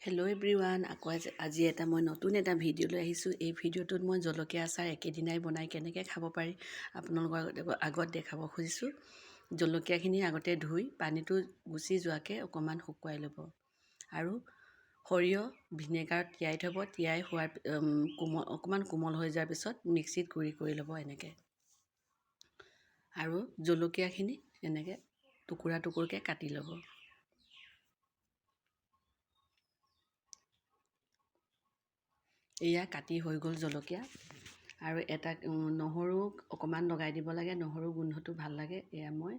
Hello' everyone, আকৌ আজি এটা মই নতুন এটা ভিডিঅ' লৈ আহিছোঁ। এই ভিডিঅ'টোত মই জলকীয়া আচাৰ একেদিনাই বনাই কেনেকৈ খাব পাৰি আপোনালোকৰ আগত দেখাব খুজিছোঁ। জলকীয়াখিনি আগতে ধুই পানীটো গুচি যোৱাকৈ অকণমান শুকুৱাই ল'ব আৰু সৰিয়হ ভিনেগাৰত তিয়াই থ'ব। তিয়াই হোৱাৰ কোমল অকণমান কোমল হৈ যোৱাৰ পিছত মিক্সিত গুড়ি কৰি ল'ব এনেকৈ। আৰু জলকীয়াখিনি এনেকৈ টুকুৰা টুকুৰকৈ কাটি ল'ব। এয়া কাটি হৈ গ'ল জলকীয়া। আৰু এটা নহৰু অকণমান লগাই দিব লাগে, নহৰু গোন্ধটো ভাল লাগে। এয়া মই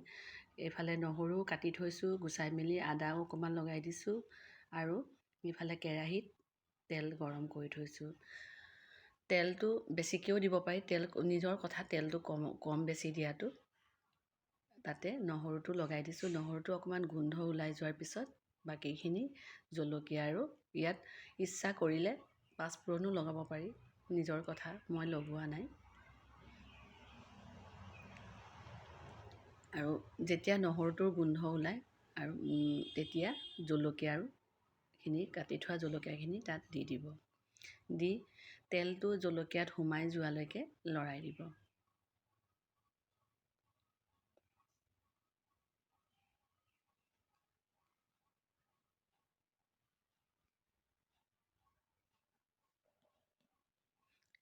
এইফালে নহৰু কাটি থৈছোঁ গুচাই মেলি, আদাও অকণমান লগাই দিছোঁ। আৰু ইফালে কেৰাহীত তেল গৰম কৰি থৈছোঁ। তেলটো বেছিকৈও দিব পাৰি, তেল নিজৰ কথা, তেলটো কম কম বেছি দিয়াটো। তাতে নহৰুটো লগাই দিছোঁ। নহৰুটো অকণমান গোন্ধ ওলাই যোৱাৰ পিছত বাকীখিনি জলকীয়া আৰু ইয়াত ইচ্ছা কৰিলে পাঁচফোৰণো লগাব পাৰি, নিজৰ কথা, মই লগোৱা নাই। আৰু যেতিয়া নহৰুটোৰ গোন্ধ ওলায় আৰু তেতিয়া জলকীয়া আৰু খিনি কাটি থোৱা জলকীয়াখিনি তাত দি দিব। দি তেলটো জলকীয়াত সোমাই যোৱালৈকে লৰাই দিব।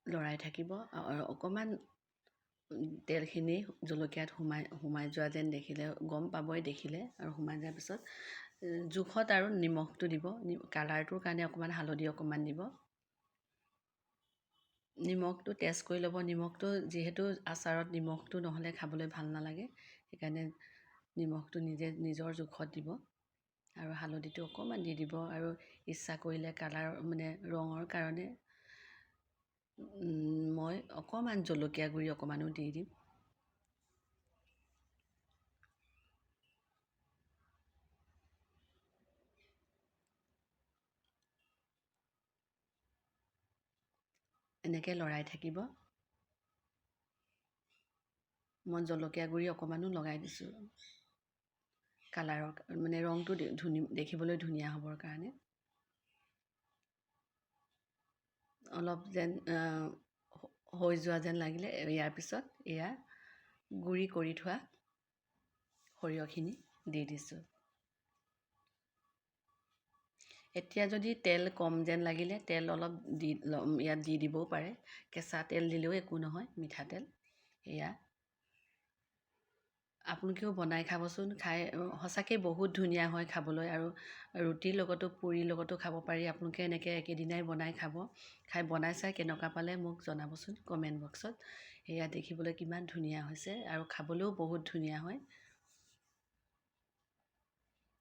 লৰাই থাকিব আৰু অকণমান তেলখিনি জলকীয়াত সোমাই সোমাই যোৱা যেন দেখিলে গম পাবই দেখিলে। আৰু সোমাই যোৱাৰ পিছত জোখত আৰু নিমখটো দিব। কালাৰটোৰ কাৰণে অকণমান হালধি অকণমান দিব। নিমখটো টেষ্ট কৰি ল'ব। নিমখটো যিহেতু আচাৰত নিমখটো নহ'লে খাবলৈ ভাল নালাগে, সেইকাৰণে নিমখটো নিজে নিজৰ জোখত দিব। আৰু হালধিটো অকণমান দি দিব। আৰু ইচ্ছা কৰিলে কালাৰ মানে ৰঙৰ কাৰণে মই অকণমান জলকীয়া গুড়ি অকণমানো দি দিম। এনেকৈ লৰাই থাকিব। মই জলকীয়া গুড়ি অকণমানো লগাই দিছোঁ কালাৰৰ মানে ৰংটো দেখিবলৈ ধুনীয়া হ'বৰ কাৰণে। অলপ যেন হৈ যোৱা যেন লাগিলে ইয়াৰ পিছত এয়া গুড়ি কৰি থোৱা সৰিয়হখিনি দি দিছোঁ। এতিয়া যদি তেল কম যেন লাগিলে তেল অলপ দি ইয়াত দি দিবও পাৰে। কেঁচা তেল দিলেও একো নহয়, মিঠাতেল। এয়া আপোনালোকেও বনাই খাবচোন, খাই সঁচাকৈ বহুত ধুনীয়া হয় খাবলৈ। আৰু ৰুটিৰ লগতো পুৰিৰ লগতো খাব পাৰি। আপোনালোকে এনেকৈ একেদিনাই বনাই খাব। খাই বনাই চাই কেনেকুৱা পালে মোক জনাবচোন কমেণ্ট বক্সত। এয়া দেখিবলৈ কিমান ধুনীয়া হৈছে আৰু খাবলৈও বহুত ধুনীয়া হয়।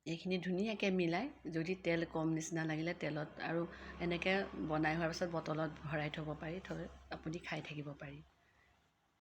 এইখিনি ধুনীয়াকৈ মিলাই যদি তেল কম নিচিনা লাগিলে তেলত আৰু এনেকৈ বনাই হোৱাৰ পিছত বটলত ভৰাই থ'ব পাৰি, থৈ আপুনি খাই থাকিব পাৰি।